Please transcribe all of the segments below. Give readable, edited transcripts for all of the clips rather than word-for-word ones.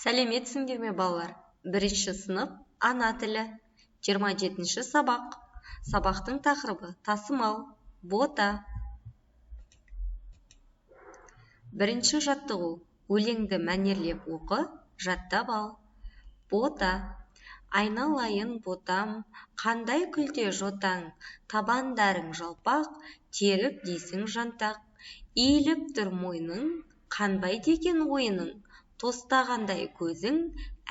Сәлеметсіңдер ме, балалар? Бірінші сынып, ана тілі, 27-ші сабақ. Сабақтың тақырыбы тасымал, бота. Бірінші жаттығу. Өлеңді мәнерлеп оқы, жаттап ал. Бота. Айналайын ботам, қандай күлте жотаң, табандарың жалпақ, теріп дейсің жантақ. Иіліп тұр мойның, қанбайды екен ойының, тостағандай көзің,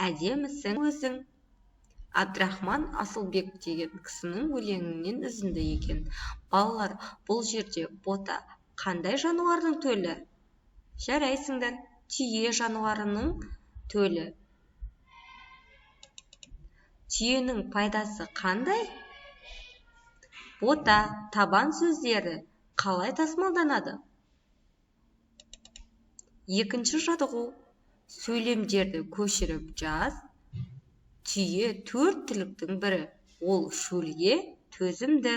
әдемісің өзің. Абдрахман Асылбек деген кісінің өлеңінен үзінді екен. Балалар, бұл жерде бота қандай жануардың төлі? Жарайсыңдар, түйе жануарының төлі. Түйенің пайдасы қандай? Бота, табан сөздері қалай тасымалданады? Екінші жаттығу. Сөйлемдерді көшіріп жаз. Түйе төрт түліктің бірі. Ол шөлге төзімді.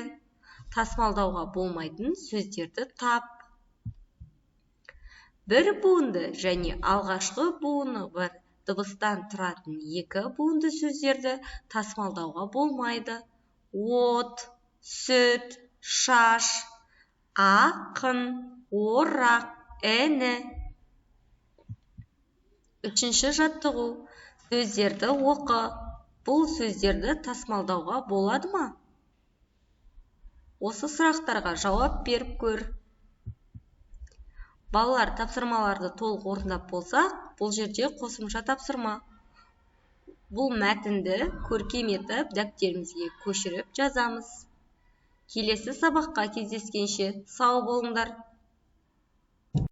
Тасымалдауға болмайтын сөздерді тап. Бір буынды және алғашқы буыны бір дыбыстан тұратын екі буынды сөздерді тасымалдауға болмайды. От, сүт, шаш, ақын, орақ, іні. Үшінші жаттығу. Сөздерді оқы. Бұл сөздерді тасымалдауға болады ма? Осы сұрақтарға жауап беріп көр. Балалар, тапсырмаларды толық орындап болсақ, бұл жерде қосымша тапсырма. Бұл мәтінді көркем етіп дәптерімізге көшіріп жазамыз. Келесі сабаққа кездескенше сау болыңдар.